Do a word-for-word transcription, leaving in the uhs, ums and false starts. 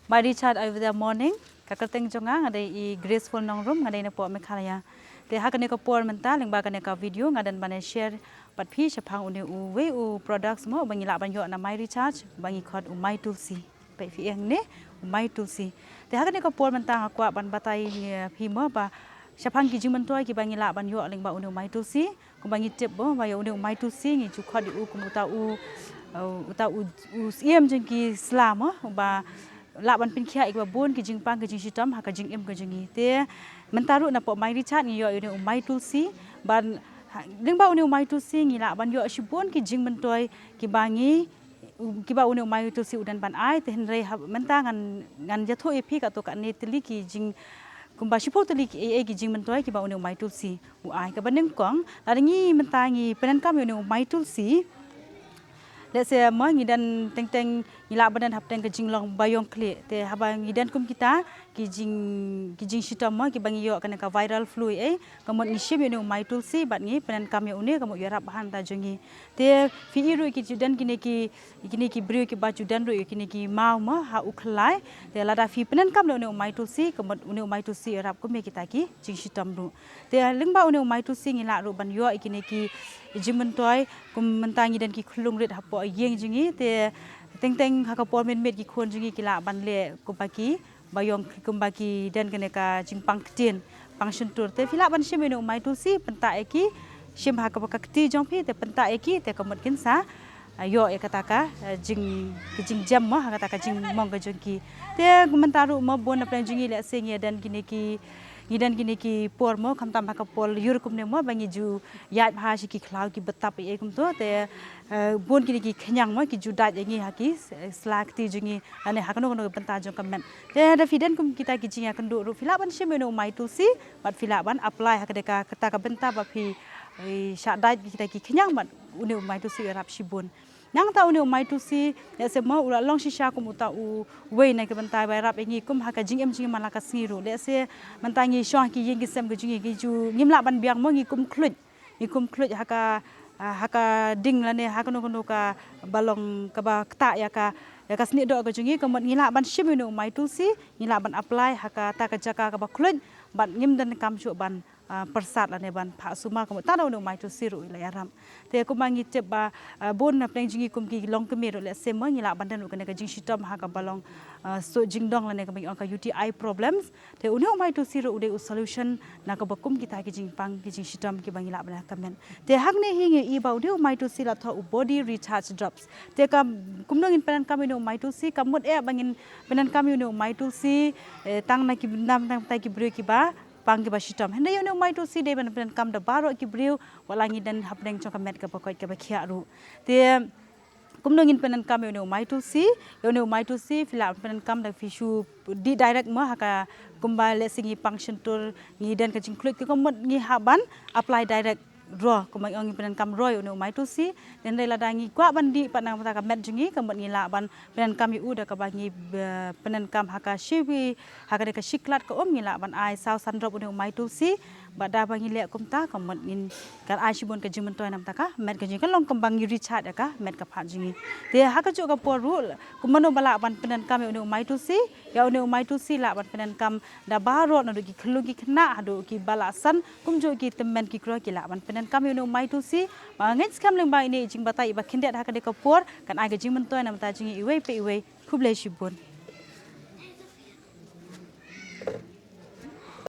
My Richard Ayurveda Morning. Ka kyrteng jong nga nga dei i Graceful Nongrum, nga dei na poh Meghalaya. Te ha kane ka por mynta lyngba kane ka video nga dang ban share bad phi shaphang une uwei u products mo ba ngi lah ban ïoh na My Richard, ba ngi khot u My Tulsi. Peit phi ïa une u My Tulsi. Te ha kane ka por mynta nga kwah ban batai ïa phi mo ba shaphang ki jingmyntoi kiba ngi lah ban ïoh lyngba une u My Tulsi. Kumba ngi tip mo ba ïa une u My Tulsi ngi ju khot ïa u kum uta u, uh, uta u, u syiem jong ki sla mo, uba lah ban pynkhiah ïa kiba bun ki jingpang ki jingshitom ha ka jingim ka jong ngi. Te mynta ruh na poh My Richard ngi ïoh ïa une u My Tulsi, ban ha, lyngba une u My Tulsi ngi lah ban ïoh shibun ki jingmyntoi kiba ngi, kiba une u My Tulsi u dang ban ai. Te hynrei ha, mynta ngan, ngan ïathuh ïa phi katto katne tylli ki jing, kumba shiphew tylli ki ei ei ki jingmyntoi kiba une u My Tulsi u ai. Kaba nyngkong, lada ngi mynta ngi pyndonkam ïa une u My Tulsi, let's say mo ngi dang teng teng ngi lah ban dang hapdeng ka jinglong ba ïong khlieh. Te haba ngi dang kum kita ki jing, ki jingshitom mo kiba ngi ïoh kane ka viral flu ei, ka mut ngi shim ïa une u My Tulsi bad ngi pyndonkam ïa une, ka mut ïarap ha ka bynta jong ngi. Te phi i ruh ki ju dang kine ki, kine ki briew kiba ju dang ruh ïa kine ki maw mo ha u khlai. Te lada phi pyndonkam da une u My Tulsi, ka mut une u My Tulsi ïarap kum ïa kita ki jingshitom ruh. Te lyngba une u My Tulsi ngi lah ruh ban ïoh ïa kine ki jingmyntoi, kum mynta ngi dang ki khyllung rit hapoh ïing jong ngi. Te teng teng ha ka por mynmiet ki khun jong ngi ki lah ban leh kumba ki ba ïong, kumba ki dang kane ka jingpang ktien, pang shyntur. Te phi lah ban shim ïa une u My Tulsi, pyntah ïa ki, shim ha kaba ka kti jong phi, te pyntah ïa ki, te ka mut kin sa, ah, ïoh ïa kata ka, eh, jing, ka jingjem mo ha kata ka jingmong ka jong ki. Te mynta ruh mo bun na pdeng jong ngi, let's say ngi dang kine ki, ngi dang kine ki por mo, khamtam ha ka por ïur kumne mo ba ngi ju ïaid bha sha ki khlaw kiba tap ei ei kumto. Te, eh, bun kine ki khñiang mo ki ju dait ïa ngi ha ki, eh, sla kti jong ngi, lane ha kano kano ka bynta jong ka met. Te lada phi dang kum kita ki jingïakynduh ruh phi lah ban shim ïa une u My Tulsi bad phi lah ban apply ha kata ka, kata ka bynta ba phi, eh, shah dait kita ki khñiang bad une u My Tulsi u ïarap shibun. Nangta une u My Tulsi, let's say mo u la long shisha kum uta uwei na ka bynta ba ïarap ïa ngi kum ha ka jingim jong ngi man la ka sngi ruh. Let's say mynta ngi shong ha ki ïing ki sem ka jong ngi, ngi ju, ngim lah ban biang mo, ngi kum khluit. Ngi kum khluit ha ka, ah, ha ka ding lane ha kano kano kaba long kaba ktah ïa ka, ïa ka snieh doh ka jong ngi, ka mut ngi lah ban shim ïa une u My Tulsi, ngi lah ban apply ha kata ka jaka kaba khluit bad ngim donkam shuh ban, ah, pyrsad lane ban phah sumar, ka mut tang da une u My Tulsi ruh u la ïarap. Te kumba ngi tip ba, ah, bun na pdeng jong ngi kum ki longkmie ruh, let's say mo ngi lah ban don ruh kane ka jingshitom ha kaba long, ah, suh jingdong lane kaba ngi ong ka U T I problems. Te une u My Tulsi ruh u dei u solution na kaba kum kita ki jingpang ki jingshitom kiba ngi lah ban ïa ka met. Te hangne hi ngi i ba u dei u My Tulsi la thoh u body recharge drops. Te ka kumno ngin pyndonkam ïa une u My Tulsi, ka mut eh ba ngin pyndonkam ïa une u My Tulsi, eh, tang na ki nam tang na ki briew kiba pang kiba shitom. Hynrei ïa une u My Tulsi dei ban pyndonkam da baroh ki briew, wat la ngi don hapdeng jong ka met kaba koit kaba khiah ruh. Te kumno ngin pyndonkam ïa une u My Tulsi? Ïa une u My Tulsi phi lah pyndonkam da phi shu dih direct mo ha ka, kumba let's say ngi pang shyntur, ngi don ka jingkhluit, ka mut ngi hap ban apply direct raw, kumba ngi ong ngi pyndonkam raw ïa une u My Tulsi. Te hynrei lada ngi kwah ban dih pat na ka bynta ka met jong ngi, ka mut ngi lah ban pyndonkam ïa u da kaba ngi, eh, pyndonkam ha ka shi wi, ha ka dei ka shi klat ka um ngi lah ban ai saw san drop une u My Tulsi. Bad da ba ngi leh kumta ka mut ngin kan ai shibun ka jingmyntoi na ka bynta ka met ka jong ngi, kan long kumba ngi recharge ïa ka met ka phad jong ngi. Te ha kajuh ka por ruh, kumno ba lah ban pyndonkam ïa une u My Tulsi? Ïa une u My Tulsi lah ban pyndonkam da baroh naduh ki khyllung ki khynnah haduh kiba la san, kumjuh ki tymmen ki kro ki lah ban pyndonkam ïa une u My Tulsi. Ba nga ngeit skhem lyngba ine i jingbatai iba khyndiat ha ka dei ka por kan ai ka jingmyntoi na ka bynta jong ngi iwei pa iwei. Khublei shibun.